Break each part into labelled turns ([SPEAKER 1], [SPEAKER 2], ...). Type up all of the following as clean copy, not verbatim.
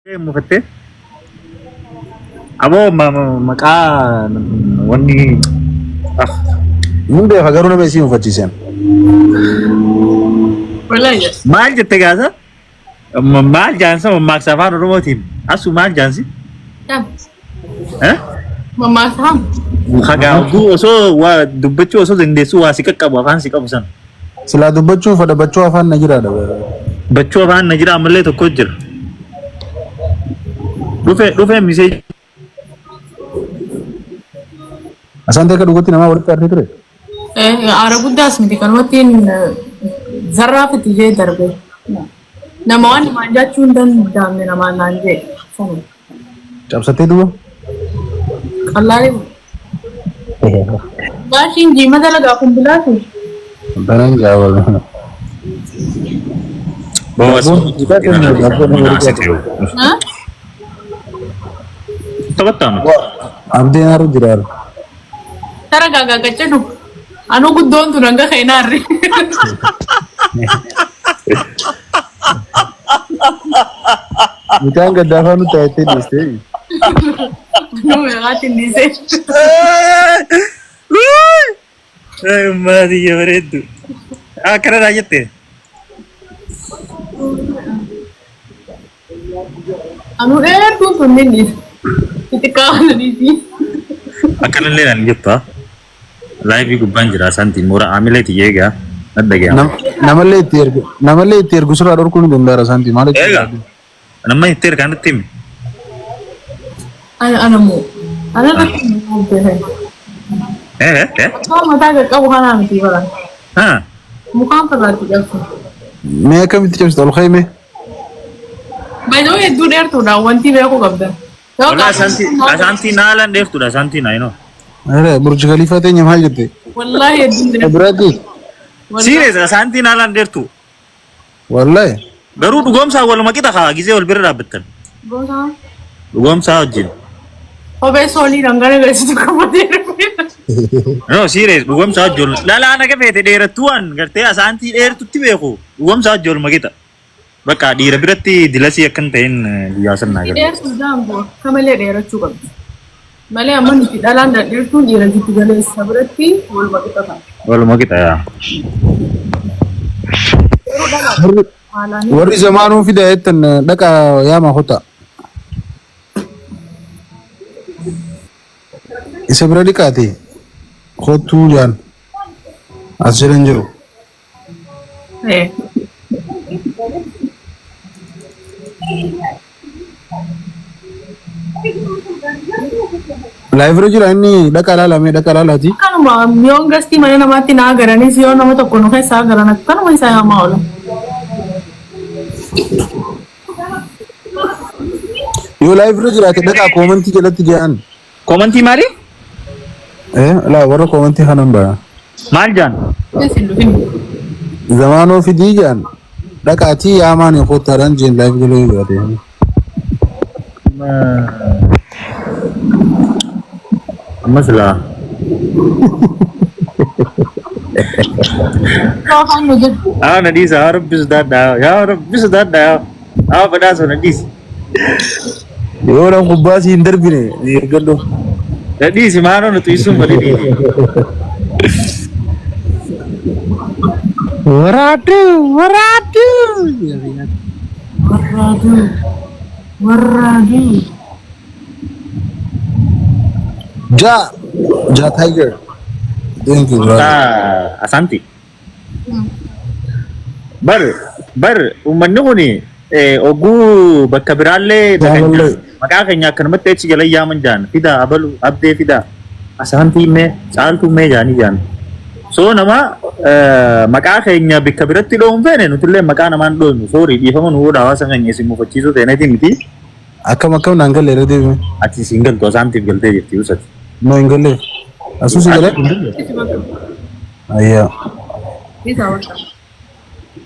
[SPEAKER 1] Mufattee? Aboo maqaa wanni
[SPEAKER 2] Hin beeka garuu nama isii mufachiisan.
[SPEAKER 3] Wallahi.
[SPEAKER 1] Maal jette gaasa? Maal jaansa mammaaksa afaan Oromootiin? Asu maal jaansi?
[SPEAKER 3] Kam?
[SPEAKER 1] Eh?
[SPEAKER 3] Mammaaksa ham?
[SPEAKER 1] Hagaa oguu osoo waa dubbachuu osoo dandeessuu waa si qaqqabu afaan si qabu sana.
[SPEAKER 2] Silaa dubbachuun fedha bachoo afaan na jiraadha.
[SPEAKER 1] Bachoo afaan na jira ammallee tokko jira. Dhufe dhufe misee
[SPEAKER 2] Asaan ta'e akka dhugatti namaa walitti aartee ture.
[SPEAKER 3] Aara guddaas miti kanumattiin zarraaf itti jee darbe. Nama waan namaan jechuu hin danda'amne namaan naan jee. Sana.
[SPEAKER 2] Cabsattee duuba.
[SPEAKER 3] Qallaalee. Baashiin jiima dalagaa kun bilaatu.
[SPEAKER 2] Banan jaawala.
[SPEAKER 1] Taphattaan.
[SPEAKER 2] Abdiin aaru jira.
[SPEAKER 3] Tara gaagaa qaccadu. Anuu guddoon tun hanga keenaarri.
[SPEAKER 2] Mucaan gaddaafaa nutti ayettee dhiistee.
[SPEAKER 3] Anuu meeqaatti hin dhiisee.
[SPEAKER 1] Uummata tiyya bareeddu. Akkanadhaa jette.
[SPEAKER 3] Anuu dheertuun tun ni dhiise. Xixiqqaa kana dhiisi.
[SPEAKER 1] Akkanallee naan jettu. Laayivii gubbaan jira asaantiin moora aamilee tiyya eegaa. Nadda gahaa.
[SPEAKER 2] Namallee itti ergu namallee itti ergu sirraa dhorkuu ni danda'a saantii maal
[SPEAKER 1] Eega. Nama itti ergaa nutti himi.
[SPEAKER 3] Ana ana moo. Ana irratti hin hojjetan.
[SPEAKER 1] Eh eh.
[SPEAKER 3] Akka mataa qaqqabu kanaa miti bara.
[SPEAKER 1] Haa.
[SPEAKER 3] Mukaan farraatti cabsu.
[SPEAKER 2] Mee akkamitti cabsita ol kaa'ime?
[SPEAKER 3] Baay'ee hedduu dheertuudha wanti beekuu qabdan. Yoo
[SPEAKER 1] Walaa asaantii asaantii naalaan dheertuudha asaantiin ayinoo.
[SPEAKER 2] Ara Burj Khalifa teenya maal jette?
[SPEAKER 3] Wallaahi hedduu dheertu.
[SPEAKER 2] Biraatti
[SPEAKER 1] Serious asaantiin naalaan dheertu.
[SPEAKER 2] wallahi
[SPEAKER 1] Garuu dhugoomsaa waluma qixa kaa gizee wal bira dhaabbattan.
[SPEAKER 3] Gosa
[SPEAKER 1] Dhugoomsaa wajjin.
[SPEAKER 3] kophee soolii dhangala'oo geessisu qabatee dhufe.
[SPEAKER 1] No serious dhugoomsaa wajjin. Lalaa naga feete dheerattuu waan gartee asaantii dheertutti beeku dhugoomsaa wajjin waluma qixa. Bakka dhiira biratti dilasii akkan ta'in guyyaa sannaa gara.
[SPEAKER 3] Dheertuu jaambu akka malee dheerachuu qabdi. Malee amma nuti dhalaan dheertuun dhiira giddu galeessa biratti waluma qixa ta'a.
[SPEAKER 1] Waluma qixa yaa.
[SPEAKER 3] Yeroo dhalaa
[SPEAKER 2] warri
[SPEAKER 3] haalaan
[SPEAKER 2] warri zamaanuu fida jettan dhaqa yaama kota. Isa bira dhiqaate kottuu jaan as jedhan jiru.
[SPEAKER 3] Eh.
[SPEAKER 2] Live irra jira inni dhaqa ilaalamee dhaqa ilaalaati.
[SPEAKER 3] Akkanuma yoon gastii mana namaatti na agaranis yoo nama tokko nu keessaa agaran akkanuma isaa yaamaa oola.
[SPEAKER 2] Yoo live irra jiraate dhaqaa koomantii jalatti jaan.
[SPEAKER 1] Koomantii maali?
[SPEAKER 2] Eh laa warra koomantii kanan bara.
[SPEAKER 1] Maal jaan?
[SPEAKER 3] Keessa hin dhufin.
[SPEAKER 2] Zamaanoo fidii jaan dhaqaatii yaamaan kottaadhaan jeen live galee yoo jiraate.
[SPEAKER 1] Amma silaa.
[SPEAKER 3] Afaan nu jedhu.
[SPEAKER 1] Haa na dhiisa haa rabbi sodaadhaa yaa rabbi sodaadhaa haa badhaasa na dhiisi.
[SPEAKER 2] Yoo nan kubbaa si hin darbine eeggadhu.
[SPEAKER 1] Na dhiisi maaloo nu xiisuun badii dhiisi.
[SPEAKER 2] Waraaddu waraaddu.
[SPEAKER 3] Warraaduu. Warraaduu.
[SPEAKER 2] Ja Ja Tiger. Thank you brother.
[SPEAKER 1] Ah, Asanti. Bar bar uummanni kun oguu bakka biraallee dhaqan
[SPEAKER 2] Jaalallee.
[SPEAKER 1] maqaa keenya akkanumatti achi jala yaaman jaan fidaa abalu abdee fidaa asaantii mee caaltuu mee jaanii jaan. So nama maqaa keenya bakka biratti dhoowwun feene nutillee maqaa namaan dhoowwinu soorii dhiifama nu godha hawaasa keenya isin mufachiisuu feeneeti miti.
[SPEAKER 2] Akkam akkam naan galle irra deebime.
[SPEAKER 1] Ati isin galtu asaantiif galtee jirti usati.
[SPEAKER 2] No hin galle. Asuu si galee? Ayyaa.
[SPEAKER 3] Isa wanta.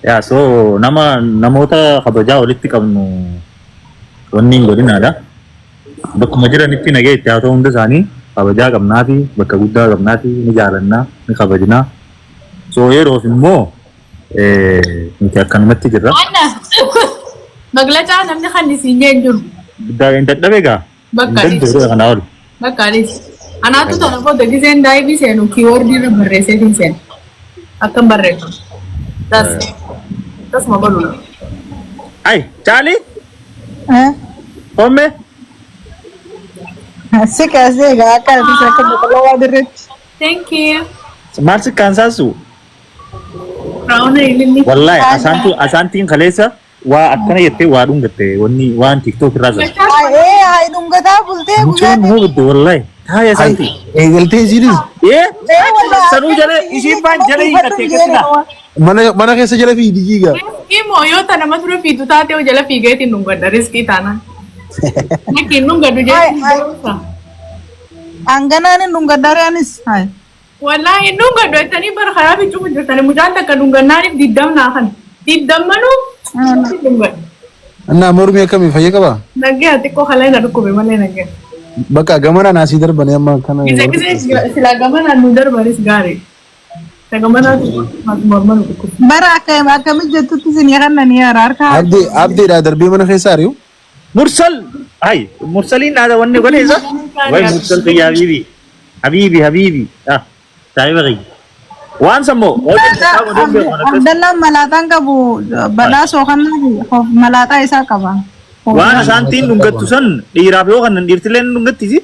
[SPEAKER 1] Yaa so nama namoota kabajaa walitti qabnu wanni hin godhinaadha. Bakkuma jiranitti nagee itti haa ta'u hunda isaanii kabajaa qabnaa fi bakka guddaa qabnaa fi ni jaalannaa ni kabajnaa. So yeroof immoo nuti akkanumatti jirra.
[SPEAKER 3] Anna. Maglacaa namni kan isin jeen jiru.
[SPEAKER 1] Hin dadhabe gaa.
[SPEAKER 3] Bakka
[SPEAKER 1] Hin danda'u kanaa ol.
[SPEAKER 3] Bakka anis. Anaatu tana booda giseen daayibii seenu kiiwoordii irra barreesseetiin seena. Akkam barreeffamu. Tas. Tasuma godhu.
[SPEAKER 1] Ay, Caali,
[SPEAKER 4] Eh?
[SPEAKER 1] homme,
[SPEAKER 4] Si kaasee egaa akka ati akka boqqolloo waa dirreetti.
[SPEAKER 3] Thank you.
[SPEAKER 1] Maal si kaansaasu?
[SPEAKER 3] Raawuna ililli.
[SPEAKER 1] Wallahi, asaantu asaantiin kaleessa waa akkana jettee waa dhungatte wanni waan TikTok irraa jira.
[SPEAKER 4] Ee haa dhungataa bultee guyyaa
[SPEAKER 1] Mucaan moo gudde wallahi. Taaya asaanti.
[SPEAKER 2] Eegaltee isiinis
[SPEAKER 1] Ee,
[SPEAKER 4] Ee wallahi.
[SPEAKER 1] Sanuu jala isiin baan jala hiikatte akkasuma.
[SPEAKER 2] Mana keessa jala fiigdi jiiga.
[SPEAKER 3] Riskii moo yoo ta nama dura fiidu taate yoo jala fiigeetiin dhungadha riskii taanaan. Nakkiin dhungadhu jechuun.
[SPEAKER 4] Hanganaan hin dhungadhaare anis. Hai.
[SPEAKER 3] Wallaahi hin dhungadhu jettanii bara karaa fiicuuf jirtanii mucaan takka dhungannaaniif diddamnaa kan. Diddammanuu dhungadhu.
[SPEAKER 2] Annaa mormii akkamii fayya qabaa?
[SPEAKER 3] Naggee xiqqoo kalee na dhukkube malee naggee.
[SPEAKER 2] Bakka gamanaan asii darbanii amma kana.
[SPEAKER 3] Gise gise silaa gamanaan nu darbanis gaarii. Gamanaatu morma nu dhukkube.
[SPEAKER 4] Bara akka akkamit jettutti isin kannanii hara harka.
[SPEAKER 2] Abdii abdiidhaa darbee mana keessa ari'u.
[SPEAKER 1] Mursal, ay, mursaliin dhaada wanni godhe isa. Way mursal kiyya habiibi. Habiibi, habiibi. Ah, saahiba kiyya. Waan sammoo.
[SPEAKER 4] Abdallaan malaaxaan qabu badhaasoo kana malaaxaa isaa qaba.
[SPEAKER 1] Waan asaantiin dhungattu san dhiiraaf yoo kanan dhiirtillee ni dhungattisi.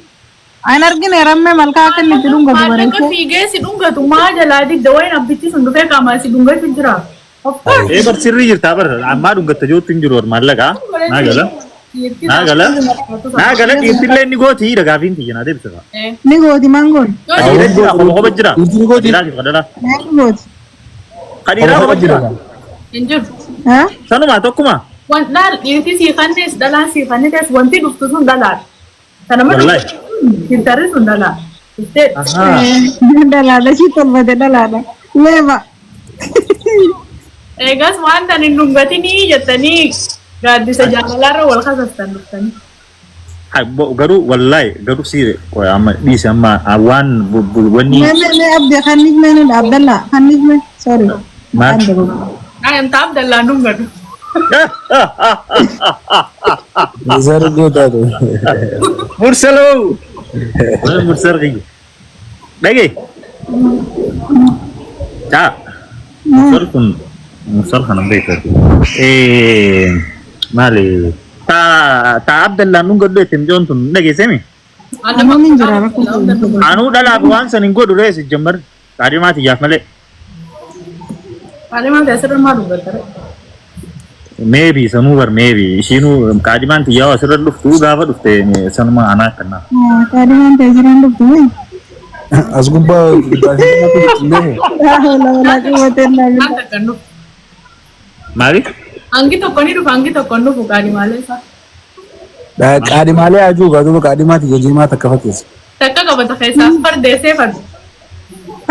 [SPEAKER 4] An argine rammee malkaa akka inni itti dhungatu
[SPEAKER 3] Maallaqa
[SPEAKER 4] bareechee.
[SPEAKER 3] fiigee si dhungatu maa jalaa didda wayin abbichi sun dhufee qaamaa si dhungatu jira. Of course.
[SPEAKER 1] Ee bar sirrii jirtaa bar ammaa dhungatta jootti hin jiru maallaqa. Naa gala. Naa gala. Naa gala dhiirtillee ni gooti dhagaafiin tiyya naa deebisa.
[SPEAKER 4] Ni gooti mangoon.
[SPEAKER 1] Dhiira jira qofa qofa jira.
[SPEAKER 2] Dhiirti ni gooti.
[SPEAKER 1] Dhiiraatiif kadhalaa.
[SPEAKER 4] Ni gooti.
[SPEAKER 1] Ka dhiiraa qofa jira.
[SPEAKER 3] Hin jiru.
[SPEAKER 4] Ha?
[SPEAKER 1] Sanumaa tokkuma.
[SPEAKER 3] Wan dhaal dhiirti sii kannees dhalaan sii kannees wanti dhuftu sun dhalaadha. Kana malee
[SPEAKER 1] Wallahi.
[SPEAKER 3] Filtarri sun dhalaadha. Dhuftee
[SPEAKER 1] Ahaa.
[SPEAKER 4] Dhalaadha ishii tolfate dhalaadha. Leeba.
[SPEAKER 3] Eegas waan tan hin dhungatinii jettanii gaaddisa jaalalaarra wal kasastan dhuftanii.
[SPEAKER 1] Hai, garuu wallahi garuu siire qoy amma dhiisi amma waan wanni
[SPEAKER 4] Mee mee mee abdi kannis mee nu Abdallaa kannis mee sorry.
[SPEAKER 1] Maal?
[SPEAKER 3] Ay anta Abdallaan dhungatu.
[SPEAKER 2] Zara gootaatu.
[SPEAKER 1] Mursaloo. Way mursal kiyya. Dhage. Caa. Mursal kun mursal kana beekatu. Maali? Ta ta Abdallaan dhungadhu jettee mucoon tun dhageessemi?
[SPEAKER 4] Namoonni hin jira rakkoo kun.
[SPEAKER 1] Anuu dhalaaf waan san hin godhu rees jammar. Qaadimaa tiyyaaf malee.
[SPEAKER 3] Qaalimaa asirra maal dhungatta?
[SPEAKER 1] Maybe sanuu bar maybe ishiinuu qaadimaan tiyyaa asirra dhuftu gaafa dhufte sanuma anaa akkana.
[SPEAKER 4] Qaadimaan ta'e jiran dhuftu mee?
[SPEAKER 2] As gubbaa gubbaa
[SPEAKER 4] Lama lama qubatee naa
[SPEAKER 3] Maal takka hin dhufu.
[SPEAKER 1] Maali?
[SPEAKER 3] Hangi tokko ni dhufa hangi tokko hin dhufu qaadimaalee isaa.
[SPEAKER 2] Qaadhimaalee ajuu gaa duuba qaadhimaa tiyya jimaa takka fakkeessa.
[SPEAKER 3] Takka qabata keessaa fardeessee farde.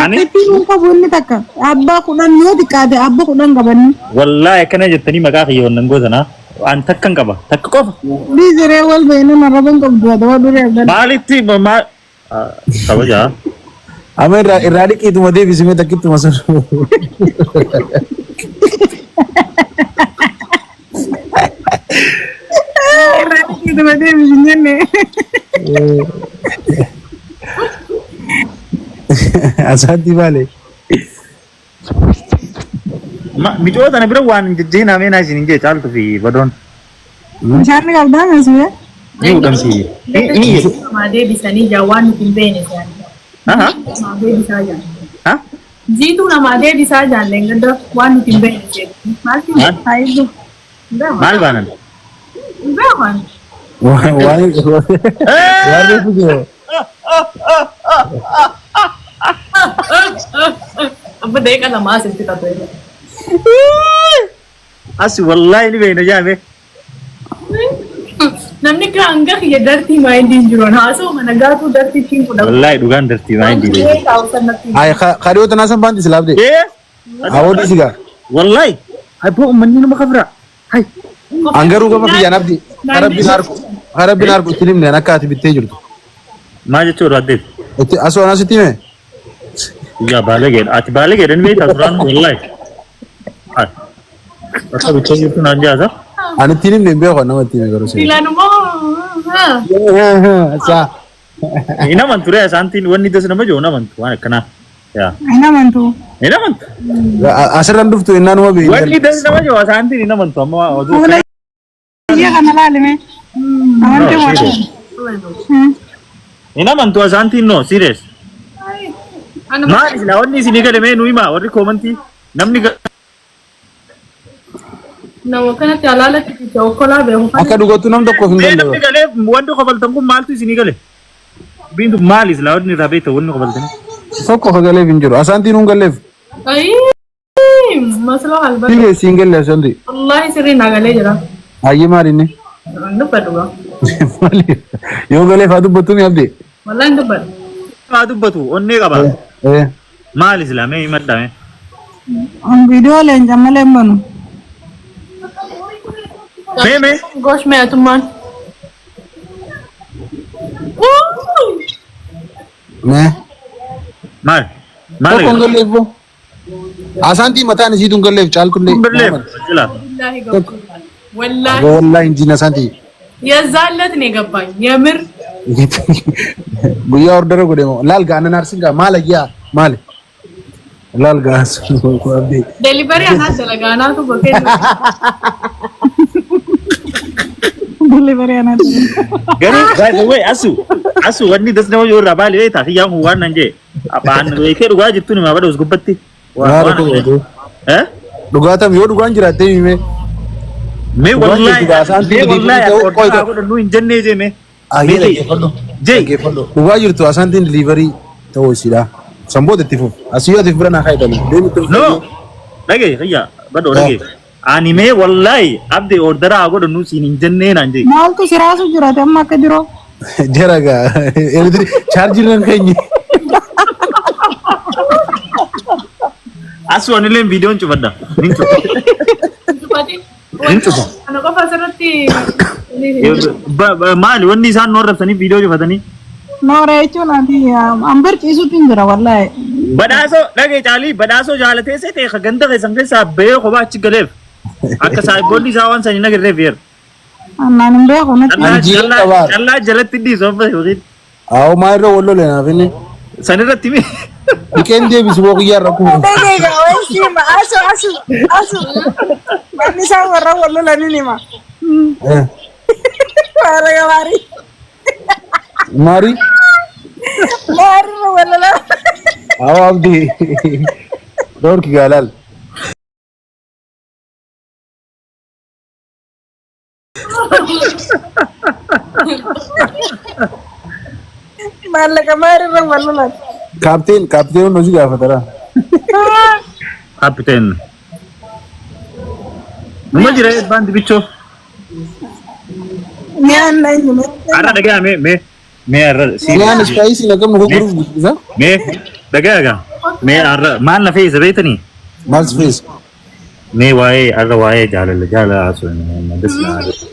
[SPEAKER 1] Ani
[SPEAKER 4] Ittiin qabu inni takka abbaa 10 yoo xiqqaate abbaa 10 qabanni.
[SPEAKER 1] Wallahi akkana jettanii maqaa kiyya wannan gootanaa an takkan qaba takka qofa.
[SPEAKER 4] Dhiisiree wal beeknan arraban qabdu adawaa duree abdalla.
[SPEAKER 1] Maalitti maal kabajaa?
[SPEAKER 2] Amma irraa irraa dhiqiituma deebisimee takkittuma sun.
[SPEAKER 4] Irraa dhiqiituma deebisin jenne.
[SPEAKER 2] Asaantii maali?
[SPEAKER 1] Micoo tana bira waan hin jejjeenaa meenaa isin hin jee caaltu fi badoon.
[SPEAKER 4] Bishaan ni qabdaa meesuu?
[SPEAKER 1] Ni hudhamsi. Ni
[SPEAKER 3] Namaa deebisanii jaa waan nuti hin beekne isaanii.
[SPEAKER 1] Aha.
[SPEAKER 3] Namaa deebisaa jaan.
[SPEAKER 1] Ha?
[SPEAKER 3] Jiituu namaa deebisaa jaan leengadda waan nuti hin beekne seeti. Maaltu
[SPEAKER 1] Maal?
[SPEAKER 4] Haayibu.
[SPEAKER 1] Maal baanan?
[SPEAKER 3] Hin beekan.
[SPEAKER 2] Waan waan reefu jira.
[SPEAKER 3] Abba daqiiqa lama asitti qabee.
[SPEAKER 1] As wallahi ni beekna jaame.
[SPEAKER 3] Namni hanga kiyya dartii maayindii hin jiru. Haasoo mana gaatuu dartii ittiin fudhatu.
[SPEAKER 1] Wallahi dhugaan dartii maayindii beekna.
[SPEAKER 2] Ay kadhiyoo tanaa san baanti silaaf de.
[SPEAKER 1] Ee?
[SPEAKER 2] Awwa sigaa.
[SPEAKER 1] Wallahi. Hay boo uummanni nama kafira. Hay.
[SPEAKER 2] An garuu gama kiyyaan abdi harabbiin harku harabbiin harku itti himne akka ati bittee jirtu.
[SPEAKER 1] Maal jechuudha addeet?
[SPEAKER 2] Itti asoo anas itti hime.
[SPEAKER 1] Yaa baalageedha. Ati baalageedha ni beektaa duraan wallahi. Ay. Akka bittee jirtu naan jaasa.
[SPEAKER 2] Ani ittiin himne hin beeku nama ittiin hime garuu seera.
[SPEAKER 3] Filanummoo.
[SPEAKER 2] Saa.
[SPEAKER 1] Hin amantu ree asaantiin wanni das nama jiru hin amantu waan akkanaa. Yaa.
[SPEAKER 4] Hin amantu.
[SPEAKER 1] Hin amantu.
[SPEAKER 2] Asirran dhuftu innaan uma beeku.
[SPEAKER 1] Wanni das nama jiru asaantiin hin amantu amma oduu
[SPEAKER 4] Fuula
[SPEAKER 1] akkanaa.
[SPEAKER 4] ishee kana laalime. Amantii
[SPEAKER 1] No,
[SPEAKER 4] waan.
[SPEAKER 1] serious. Hin amantu asaantiin no serious. Maal isin wanni isinii gale mee nu himaa warri koomantii namni
[SPEAKER 3] Nama kanatti alaalatti ficha okkolaa beeku.
[SPEAKER 2] Akka dhugattu nam tokkoof hin
[SPEAKER 1] Mee
[SPEAKER 2] danda'u.
[SPEAKER 1] namni galee wanti kofaltan kun maaltu isinii gale? Dubbiin tun maali silaa wanni irraa beektan wanni kofaltanii?
[SPEAKER 2] Tokko ka galeef hin jiru. Asaantiin hun galeef.
[SPEAKER 3] Ayii masloo halbata.
[SPEAKER 2] Siree siin galle asaantii.
[SPEAKER 3] Wallaahi sirrii naa galee jira.
[SPEAKER 2] Hayyee maali inni?
[SPEAKER 3] Dubbadhu gaa.
[SPEAKER 2] Maali? Yoo galeef haa dubbattu mi abdii?
[SPEAKER 3] Wallaahi hin dubbadhu.
[SPEAKER 1] Haa dubbatu onnee qaba.
[SPEAKER 2] Eh.
[SPEAKER 1] Maali silaa mee himadhaa mee?
[SPEAKER 4] An viidiyoo leenca malee hin banu.
[SPEAKER 1] Mee mee
[SPEAKER 3] Gosh mee atummaan.
[SPEAKER 2] Mee.
[SPEAKER 1] maal? Maal?
[SPEAKER 2] Tokko hin galleef boo. Asaantii mataan isiitu hin galleef caaltullee.
[SPEAKER 1] Kun billee silaa.
[SPEAKER 3] Wallaahi ገብቶኛል። ወላሂ
[SPEAKER 2] Wallahi hin jiin asaantii.
[SPEAKER 3] የዛን ዕለት ነው የገባኝ የምር
[SPEAKER 2] Guyyaa ordara godhe moo laal gaa anan arsin gaa maal ayyaa maali? Laal gaa abdii.
[SPEAKER 3] ዴሊቨሪ አናት ደለጋናቱ በኬ
[SPEAKER 4] Delivery anaatu.
[SPEAKER 1] Garuu by the way asu asu wanni das nama jiru irraa baali beektaa kiyyaan kun waan nan jee afaan beekee dhugaa jirtu nima badhaus gubbatti.
[SPEAKER 2] Waa rakkoo godhu.
[SPEAKER 1] Eh?
[SPEAKER 2] Dhugaatam yoo dhugaan jiraattee himee.
[SPEAKER 1] Mee
[SPEAKER 2] Dhugaan
[SPEAKER 1] wallahi
[SPEAKER 2] jirtu gaa asaantii
[SPEAKER 1] mee wallahi
[SPEAKER 2] delivery ta'uu
[SPEAKER 1] akka
[SPEAKER 2] qoy
[SPEAKER 1] ordaa godhannu hin jennee jee mee.
[SPEAKER 2] Ayyee
[SPEAKER 1] Mee
[SPEAKER 2] dhaggeeffadhu.
[SPEAKER 1] Jee.
[SPEAKER 2] Dhaggeeffadhu. Dhugaa jirtu asaantiin delivery ta'uu isiidha. San booda itti fufu. Asii yoo ati bira naa kaayitani. Deemi itti fufu.
[SPEAKER 1] No. Dhagee kiyya badhoo dhagee. Ani mee wallahi abdii ordaraa haa godhannu siin hin jennee naan jee.
[SPEAKER 4] Maaltu siraasu jiraate amma akka diroo?
[SPEAKER 2] Jara gaa elektiriik chaarjii nan keenye.
[SPEAKER 1] Asu anillee viidiyoon cufadha. Nin cufa. Hin cufa.
[SPEAKER 3] Ana qofa asirratti
[SPEAKER 1] Maali wanni isaan nu arrabsanii viidiyoo cufatanii?
[SPEAKER 4] Noora jechuun ati an barciisuutti hin jira wallahi.
[SPEAKER 1] Badhaasoo dhagee caalii badhaasoo jaalatee seetee ka ganda keessan keessaa bahee kophaa achi galeef akka saayibboonni isaa waan san hin agarreef yeera.
[SPEAKER 4] Annaan hin beeku natti.
[SPEAKER 1] Callaa
[SPEAKER 2] Ani jiila
[SPEAKER 1] callaa
[SPEAKER 2] qabaa.
[SPEAKER 1] callaa jalatti dhiisu amma yookiin
[SPEAKER 2] Awoo maa irra wal lole naaf inni.
[SPEAKER 1] san irratti mi.
[SPEAKER 2] Dhiqeen deebisu boo qiyyaa irra kufu.
[SPEAKER 4] Dhagee gaa wayii siima asu asu asu. Wanni isaan warra wal lolaniin hima.
[SPEAKER 2] Eh.
[SPEAKER 4] Maaraga maarii.
[SPEAKER 2] Maari?
[SPEAKER 4] Maariirra wal lolan.
[SPEAKER 2] Awoo abdii. Dhorki gaa laal.
[SPEAKER 4] Maallaqa maariirra wal lolan.
[SPEAKER 2] Kaapteen kaapteen hundi si gaafatara.
[SPEAKER 1] Kaapteen. Numa jira eebbaan dibichoo.
[SPEAKER 4] Mi'aan na eenyu?
[SPEAKER 1] Har'a dhagaa mee mee mee har'a
[SPEAKER 2] Mi'aan ispaayisii naqamnu gurguruuf guddisa.
[SPEAKER 1] Mee dhagaa gaa mee har'a maal na fe'isa beektanii?
[SPEAKER 2] Maal si fe'isa?
[SPEAKER 1] Mee waa'ee har'a waa'ee jaalala jaalala haasofne das na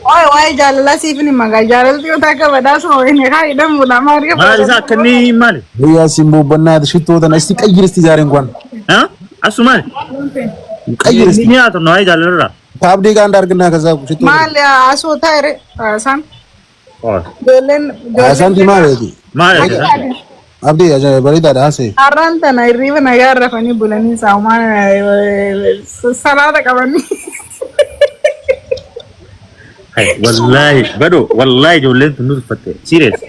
[SPEAKER 4] Waa'ee waa'ee jaalalaa siif ni magaa jaalalti yoo taaka badhaasuma wayini haa hidhamuudha maal
[SPEAKER 1] Maal isaa akka inni maali?
[SPEAKER 2] Guyyaa simboo bannaa shittoo tana isti qayyiristi jaareen kwan.
[SPEAKER 1] Ha? Asu maali?
[SPEAKER 2] Qayyiristi.
[SPEAKER 1] Ni haasofna waa'ee jaalalarraa.
[SPEAKER 2] Taabdii kaan darginaa kasaa shittoo.
[SPEAKER 4] Maal asoo taa'e isaan ijoolleen
[SPEAKER 2] Asaanti maal eeti?
[SPEAKER 1] Maal?
[SPEAKER 2] Abdii ajaa'iba bareedaadha haasa'e.
[SPEAKER 4] Har'aan tana hirriiba nagaa rafanii bulanii saawumaan salaata qabanii.
[SPEAKER 1] Wallaahi badoo wallaahi ijoolleen tun nu tuffatte. Serious.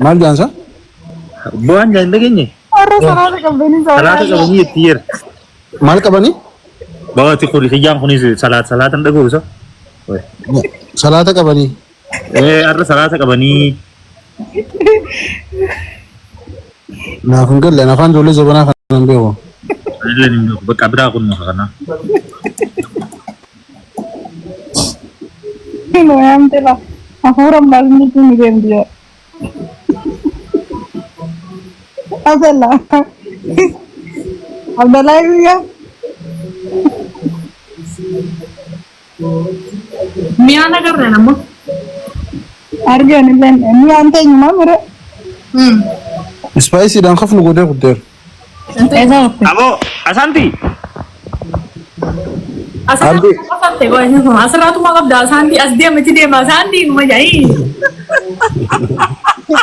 [SPEAKER 2] Maal jaansa?
[SPEAKER 1] Bu'aan jaan dhageenye.
[SPEAKER 4] Har'a salaata qabanii
[SPEAKER 1] Salaata qabanii itti yeera.
[SPEAKER 2] Maal qabanii?
[SPEAKER 1] Bawaati kuni kiyyaan kunis salaata salaatan dhaga'u isa.
[SPEAKER 2] Salaata qabanii.
[SPEAKER 1] Ee har'a salaata qabanii.
[SPEAKER 2] Naaf hin galle afaan ijoollee zabanaa kana hin beeku.
[SPEAKER 1] Illee hin beeku bakka biraa kun kana.
[SPEAKER 4] Yaamte la hafuura baasni ni deemti jedha. Abdallah. Abdallah guyyaa.
[SPEAKER 3] Mi'aan agarreen ammoo.
[SPEAKER 4] Argan illee mi'aan teenyumaa mire.
[SPEAKER 2] Ispaayisiidhaan kafnu godhee guddeera.
[SPEAKER 4] Eessa ootte?
[SPEAKER 1] Aboo asanti.
[SPEAKER 2] Abdi.
[SPEAKER 3] Asirraatuma qabda asaantii as deema achi deema asaantii numa jedhanii.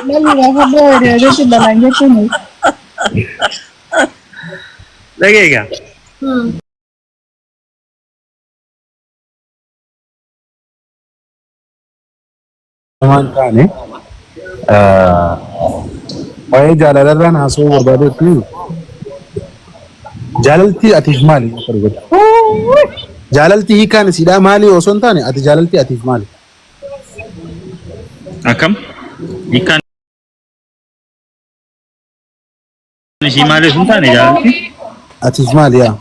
[SPEAKER 4] Namni gaafadhoo hiriyootatti balaan jechuun.
[SPEAKER 1] Dhageega.
[SPEAKER 2] Waan taane waa'ee jaalalarraan haasa'uu barbaadetti jaalalti atiif maali? Jaalalti hiikaan isiidhaa maali osoo hin taane ati jaalalti atiif maali?
[SPEAKER 1] Akkam? Hiikkaan ishii maali osoo hin taane jaalalti?
[SPEAKER 2] Atiif maali yaa?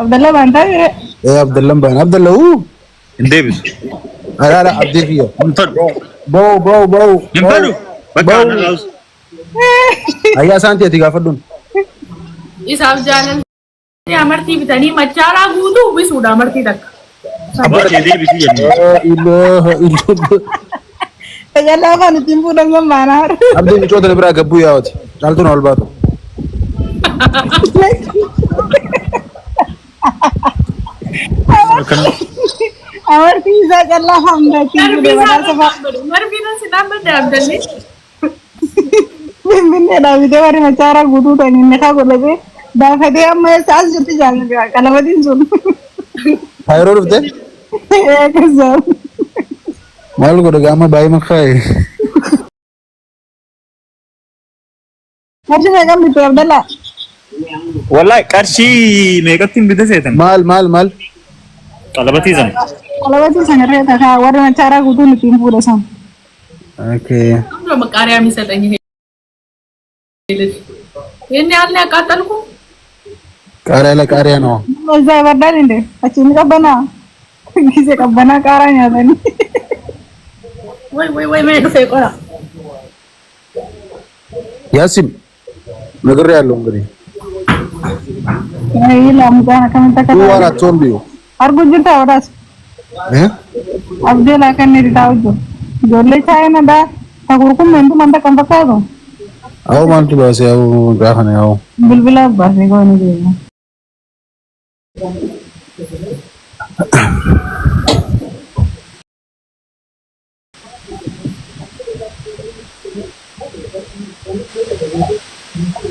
[SPEAKER 4] Abdallah Baantaa jire.
[SPEAKER 2] Ee Abdallan baan Abdalla uu
[SPEAKER 1] Hin deebisu.
[SPEAKER 2] alaala abdii kiyya.
[SPEAKER 1] Hin fadhu.
[SPEAKER 2] Ba'u ba'u ba'u.
[SPEAKER 1] Hin fadhu. Bakka ana laus.
[SPEAKER 2] Ayyaa isaanti ati gaafadhuun.
[SPEAKER 3] Isaaf jaalalti amartii bitanii machaaraa guutuu uwwisuudha amartii takka.
[SPEAKER 1] Abbaa kee deebisi jennee.
[SPEAKER 2] Laa ilaaha illallah.
[SPEAKER 4] Tajaajila afaan ittiin fuudhan gammaanaa.
[SPEAKER 2] Abdiin micoota na biraa gabbuu yaa'ooti. Caaltuun ol baatu.
[SPEAKER 4] Amartii isaa callaa hamma ittiin
[SPEAKER 3] Marbii
[SPEAKER 4] fuudhe
[SPEAKER 3] isaa
[SPEAKER 4] badhaasa fa'a.
[SPEAKER 3] marbii nan si dhaabbadde Abdalli.
[SPEAKER 4] Finfinnee dhaabitee warri machaaraa guutuu ta'an inni kaa godhatee baafatee amma eessa as jirti jaalladha qalabatiin sun.
[SPEAKER 2] Kaayiroo dhufte?
[SPEAKER 4] Akkasuma.
[SPEAKER 2] Maal godha gaama baay'ee makkaa'e.
[SPEAKER 4] Qarshii meeqan bitte Abdallaa?
[SPEAKER 1] Wallahi qarshii meeqatti hin bite seetan?
[SPEAKER 2] Maal maal maal?
[SPEAKER 1] Qalabatii sana.
[SPEAKER 4] Qalabatii sana irra takaa warri machaaraa guutuun ittiin fuudhe san.
[SPEAKER 2] Okay.
[SPEAKER 3] እንደው ቃሪያ የሚሰጠኝ ይሄ ልጅ ይሄን ያህል ነው ያቃጠልኩ።
[SPEAKER 2] ቃሪያ ለቃሪያ ነው።
[SPEAKER 4] እዛ ይበርዳል እንዴ? አቺን ቀበና ጊዜ ቀበና ቃራ nyaatanii.
[SPEAKER 3] ወይ ወይ ወይ ምን ዱፌ ቆራ
[SPEAKER 2] ያሲን ነግሬሃለሁ እንግዲህ
[SPEAKER 4] Ayii mucaan akkamitti akka
[SPEAKER 2] Do what I told you.
[SPEAKER 4] Arguu jirta wadaas.
[SPEAKER 2] Eh?
[SPEAKER 4] Abdee laa kan inni taa'u jiru. Ijoollee chaayinaadhaa ta kurkummeentu manta kan fakkaatu.
[SPEAKER 2] Awo maaltu baasee awo mucaa kana awo.
[SPEAKER 4] Bilbila baasee goone deema.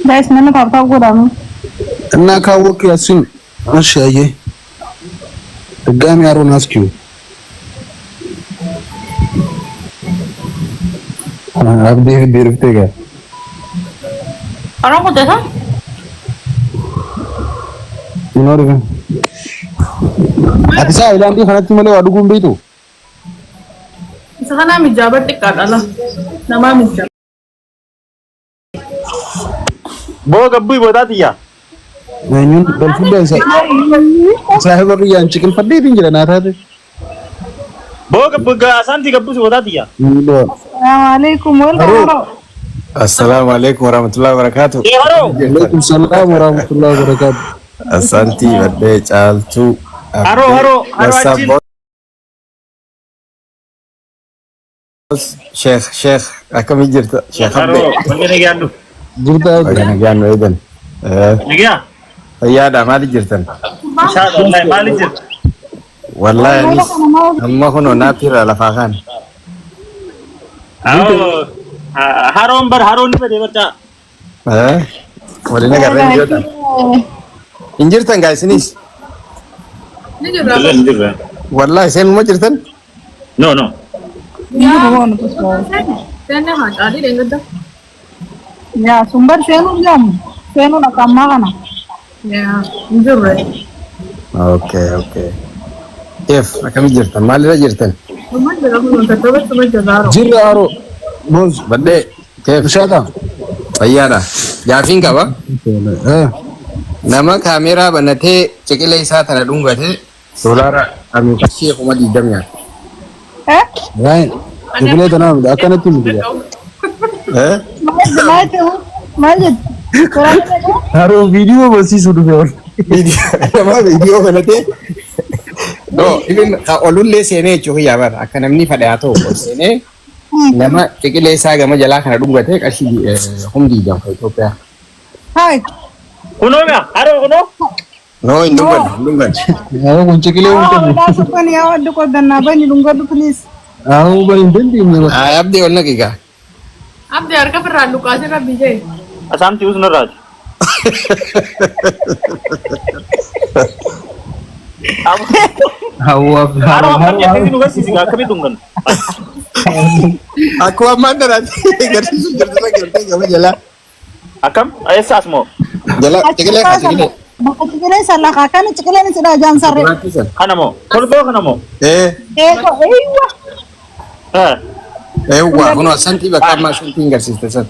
[SPEAKER 4] Guys, nama tap tap godhamu.
[SPEAKER 2] እና ካወቅ ያሲን እሺ፣ አየህ ድጋሚ አሮን አስኪው አብዲ ዲርፍቴ ጋር
[SPEAKER 3] አሮን ቆጠታ
[SPEAKER 2] ይኖር አዲስ አይላንዲ kanatti malee waa dhuguun beektu
[SPEAKER 3] isa kana mijaa bar xiqqaadha namaa mijaa.
[SPEAKER 1] Boo gabbuu boodaa xiyyaa.
[SPEAKER 2] eenyuun galfudhaa isa saahiba kiyyaan ciqilfadheetiin jira naa taate.
[SPEAKER 1] Boo gabbuu asaantii gabbuu boodaa xiyyaa.
[SPEAKER 4] Salaamu alaikum. Welcome.
[SPEAKER 2] Haroo.
[SPEAKER 4] Haroo.
[SPEAKER 5] Assalamu alaikum warahmatullahi wabarakatuh.
[SPEAKER 1] Ee haroo.
[SPEAKER 2] Alaikum salaam warahmatullahi wabarakatuh.
[SPEAKER 5] Asanti badde caaltuu.
[SPEAKER 1] Haroo haroo haroo
[SPEAKER 5] What's up
[SPEAKER 1] achiin.
[SPEAKER 5] boss? Sheekh Sheekh akkamii jirta? Sheekh Abdee.
[SPEAKER 1] Haroo baga nagaan dhufu.
[SPEAKER 2] Jirta
[SPEAKER 5] Baga nagaan nu eegan.
[SPEAKER 1] Nagaa.
[SPEAKER 5] Fayyaadha maali jirtan?
[SPEAKER 1] Bishaan wallahi maali jirta?
[SPEAKER 5] Wallahi anis amma kunoo naatti irraa lafaa kaan.
[SPEAKER 1] Haroo haroon bar haroon ni badee barcaa.
[SPEAKER 5] Waliin agarree hin jirtan. Hin jirtan gaa isinis?
[SPEAKER 3] Ni jirra.
[SPEAKER 1] Hin jirra.
[SPEAKER 5] Wallahi seenuma jirtan?
[SPEAKER 1] No no.
[SPEAKER 3] Seenne haa caalii dheengadda.
[SPEAKER 4] Yaa sun bar seenuun jaamu. Seenuun akka ammaa kana.
[SPEAKER 3] Yaa hin jirre.
[SPEAKER 5] Okay. Keef akkamii jirtan? Maalirra jirtan?
[SPEAKER 3] Dhuma jira kun tattabattuma jira haroo.
[SPEAKER 2] Jirra haroo. Boos.
[SPEAKER 5] Baddee keef
[SPEAKER 2] Bishaata.
[SPEAKER 5] fayyaadha. Gaafiin qaba.
[SPEAKER 2] Eh.
[SPEAKER 5] Nama kaameeraa banatee ciqilee isaa tana dhungate doolaara qarshii 20,000 nyaata.
[SPEAKER 4] Eh?
[SPEAKER 2] Raayeen. Ciqilee tanaa miti akkanatti miti.
[SPEAKER 5] Eh?
[SPEAKER 4] Maal jedhu? Maal jedhu?
[SPEAKER 2] Haroo viidiyoo barsiisuu dhufe ol.
[SPEAKER 5] Nama viidiyoo banatee no even ka olullee seenee jechuu kiyyaa bara akka namni fedhe haa ta'u ol seenee nama ciqilee isaa gama jalaa kana dhungate qarshii 20,000 kan Itoophiyaa.
[SPEAKER 4] Hai.
[SPEAKER 1] Kunoo gaa haroo kunoo.
[SPEAKER 5] No, hin dhunganne, hin dhunganne.
[SPEAKER 2] Yaa kun ciqilee hin qabu.
[SPEAKER 4] Walaa subbani yaa waddu qoddannaa bani dhungadhu please.
[SPEAKER 2] Haa bari hin dandeenye bara.
[SPEAKER 5] Haa abdii ol naqi gaa.
[SPEAKER 3] Abdi harka firraan luqaasee rabbi jee.
[SPEAKER 1] Asaanti usnarraati.
[SPEAKER 2] Hawwaaf
[SPEAKER 1] Haaroo akkam jettee nu garsiisi gaa akkamii dhungan.
[SPEAKER 5] Akkuma ammaan tanaatti garsiisu jirtu sana gartee gama jalaa.
[SPEAKER 1] Akkam eessaas moo
[SPEAKER 5] Jala ciqilee kaa ciqilee.
[SPEAKER 4] Bakka ciqilee isa lafaa kana ciqileen isidha ajaan sarree.
[SPEAKER 5] Gurraachi
[SPEAKER 1] kana moo kolboo kana moo.
[SPEAKER 5] Eh,
[SPEAKER 4] Eego eeywa.
[SPEAKER 1] Eh.
[SPEAKER 5] eewwa kunoo santii bakka ammaa santiin garsiiste sana.